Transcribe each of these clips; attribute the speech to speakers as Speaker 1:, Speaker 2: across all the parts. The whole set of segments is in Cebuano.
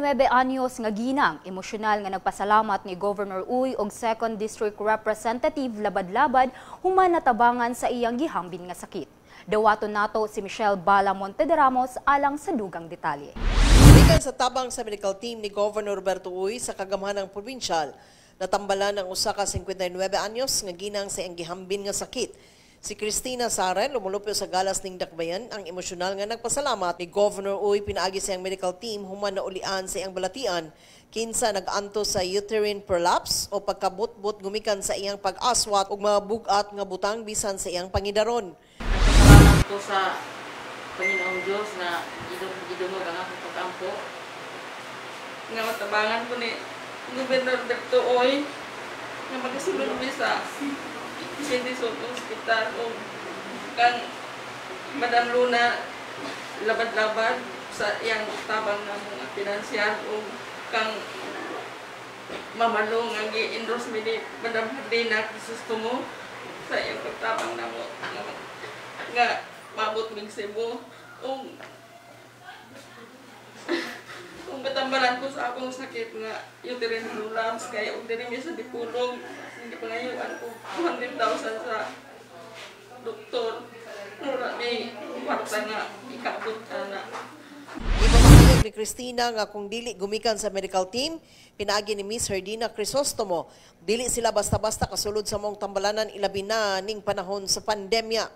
Speaker 1: 59 anyos nga ginang, emosyonal nga nagpasalamat ni Governor Uy og 2nd District Representative Labadlabad human natabangan sa iyang gihambin nga sakit. Dawaton nato si Michelle Bala Montederamos alang sa dugang detalye.
Speaker 2: Gikan sa tabang sa medical team ni Governor Roberto Uy sa kagamhanang probinsyal, natambalan ang usa ka 59 anyos nga ginang sa iyang gihambin nga sakit. Si Christina Saren lumulupyo sa galas ning Dakbayan ang emosyonal nga nagpasalamat ni Governor Uy pinaagi sa iyang medical team human na ulian sa iyang balatian kinsa nag-antos sa uterine prolapse o pagkabutbot gumikan sa iyang pag-aswat ug mga bug-at nga butang bisan sa iyang pangidaron.
Speaker 3: Salamat ko sa Panginoong Diyos na gidungog ang akong pag-ampo.
Speaker 4: Nga matabangan ko ni Gobernador Berto Uy nga makasulod mi sa Vicente Soto Hospital o kang Madam Luna Labad-labad sa iyang tabang na mga pinansyal o kang Mamalo nga gi-endorse mi ni Madam Hardina Crisostomo sa iyang pagtabang namo nga maabot mig Cebu o kung matambalan ko sa akong sakit nga uterine prolapse kay og diri mi sa Dipolog hindi pangayuan ko 200,000 sa doktor, wala may kwarta nga ikabot ana.
Speaker 2: Ipamahayag ni Christina nga kung dili gumikan sa medical team, pinaagi ni Miss Herdina Crisostomo, dili sila basta-basta kasulod sa maong tambalanan, ilabi na ning panahon sa pandemya.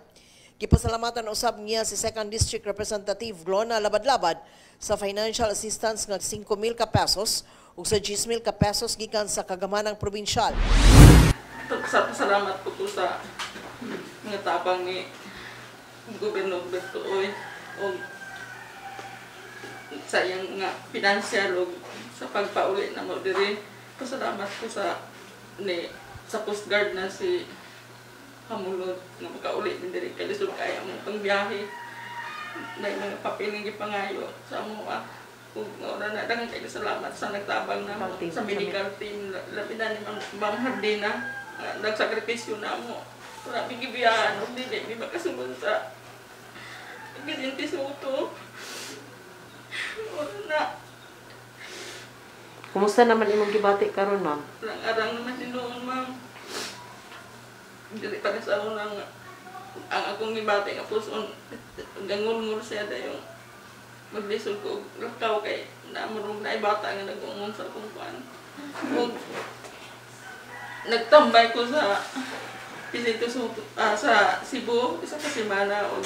Speaker 2: Gipasalamatan usab niya si 2nd District Representative Glona Labadlabad sa financial assistance nga 5,000 ka pesos ug sa 10,000 ka pesos gikan sa kagamhanang probinsyal.
Speaker 4: Sa pasalamat ko to sa mga tabang ni Gobernador Berto Uy o sa iyang nga pinansyal o sa pagpauli na mo diri. Pasalamat ko sa ni sa Coast Guard na si Hamulod nga makauli din diri kay lisod kaya mo pangbiyahe na mga papel nga gipangayo sa amo ah. Ug ora na, daghan kaayo salamat sa nagtabang na mo, sa medical team, labi na ni Ma'am Hardina nga nagsakripisyo na mo. Wala mi gibiyaan ug dili mi makasulod sa Vicente Soto. Ora na.
Speaker 5: Kumusta naman imong gibati karon, ma'am?
Speaker 4: Arang naman tinuon, ma'am. Dili pa sa unang ang akong gibati nga puson gangulngul siya dayong maglisod ko og lakaw kay namurong na bata nga nag-ungon sa akong kuan. Ug nagtambay ko sa Vicente Soto, sa Cebu isa ka semana ug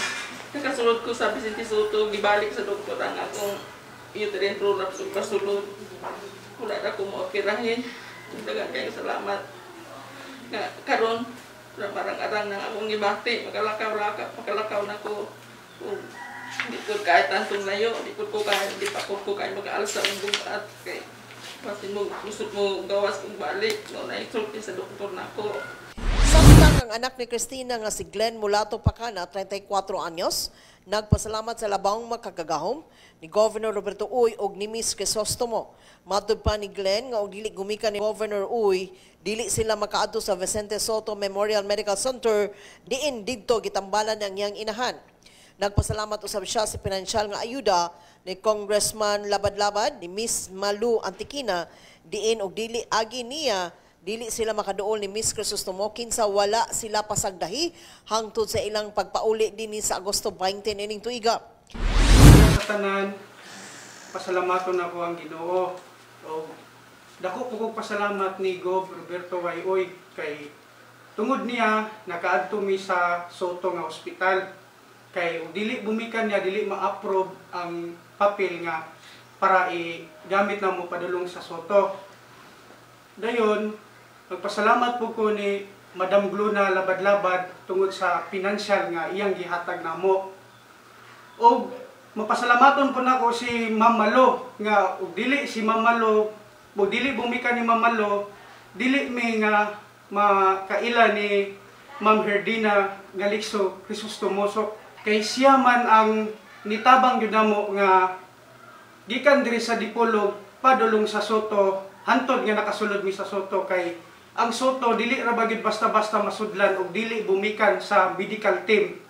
Speaker 4: nakasulod ko sa Vicente Soto, gibalik sa doktor ang akong uterine prolapse ug pasulod. Wala na ko mo-operahin. Daghan kayo salamat. Nga karon parang arang nang akong gibati, makalakaw-lakaw, makalakaw na ko. Ug di ko kahit tantong layo, di ko kaya, di pa ko kaya mag-alsa og bugat kay basin mo lusot mo gawas kong balik no na isulti sa doktor nako.
Speaker 2: Samtang ang anak ni Christina nga si Glenn Mulato Pacana, 34 anyos, nagpasalamat sa labawng makagagahom ni Governor Roberto Uy og ni Miss Crisostomo. Matud pa ni Glenn nga og dili gumikan ni Governor Uy, dili sila makaadto sa Vicente Soto Memorial Medical Center diin didto gitambalan ang iyang inahan. Nagpasalamat usab siya sa pinansyal nga ayuda ni Congressman Labadlabad, ni Miss Malu Antikina, diin og dili agi niya dili sila makaduol ni Miss Crisostomo kinsa wala sila pasagdahi hangtod sa ilang pagpauli dinhi sa Agosto 20 nining tuiga.
Speaker 6: Sa tanan, pasalamaton nako ang Ginoo. O dako po kong pasalamat ni Gov Roberto Y. Uy kay tungod niya nakaadto mi sa Soto nga ospital. Kay ug dili bumikan niya, dili ma-approve ang papel nga para i-gamit na mo padulong sa Soto. Dayon, magpasalamat po ko ni Madam Gluna Labadlabad tungod sa pinansyal nga iyang gihatag namo. Og mapasalamaton po nako si Ma'am Malo nga og dili si Ma'am Malo, og dili bumikan ni Ma'am Malo, dili mi nga makaila ni Ma'am Herdina Galixo Crisostomoso kay siya man ang nitabang gyud namo nga gikan diri sa Dipolog padulong sa Soto hantod nga nakasulod mi sa Soto, kay ang Soto dili ra ba gyud basta-basta masudlan og dili bumikan sa medical team.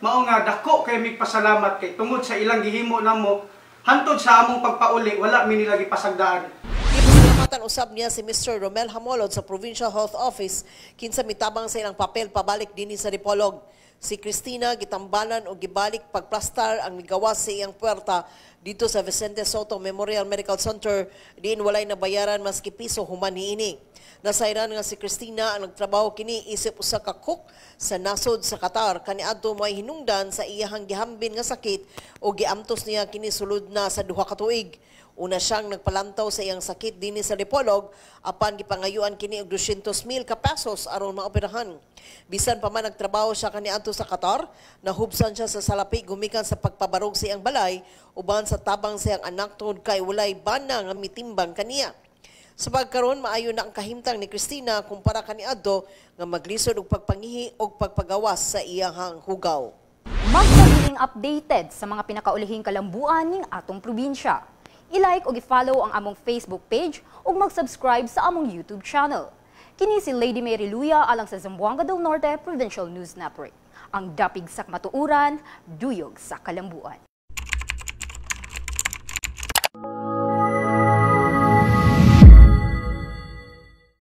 Speaker 6: Mao nga dako kay mig pasalamat kay tungod sa ilang gihimo namo. Hantod sa among pagpauli, wala mi nila gipasagdaan.
Speaker 2: Gipasalamatan usab niya si Mr. Romel Hamolod sa Provincial Health Office kinsa mitabang sa ilang papel pabalik dinhi sa Dipolog. Si Christina gitambalan og gibalik pagplastar ang migawas sa iyang puwerta dito sa Vicente Soto Memorial Medical Center, diin walay nabayaran maski piso human niini. Nasayran nga si Christina ang nagtrabaho kini isip usa ka cook sa nasod sa Qatar kaniadto may hinungdan sa iyahang gihambin nga sakit o giamtos niya kini sulod na sa 2 ka tuig. Una siyang nagpalantaw sa iyang sakit dinhi sa Dipolog, apan gipangayuan kini og 200,000 ka pesos aron maoperahan. Bisan pa man nagtrabaho siya kaniadto sa Qatar, nahubsan siya sa salapi gumikan sa pagpabarog sa iyang balay uban sa tabang sa iyang anak tungod kay walay bana nga mitimbang kaniya. Sa pagkaron, maayo na ang kahimtang ni Christina kumpara kaniadto nga maglisod og pagpangihi og pagpagawas sa iyang hugaw.
Speaker 1: Magpabiling updated sa mga pinakaulihing kalambuan ning atong probinsya. I-like ug i-follow ang among Facebook page ug mag-subscribe sa among YouTube channel. Kini si Lady Mary Luya alang sa Zamboanga del Norte Provincial News Network. Ang dapig sa kamatuoran, duyog sa kalambuan.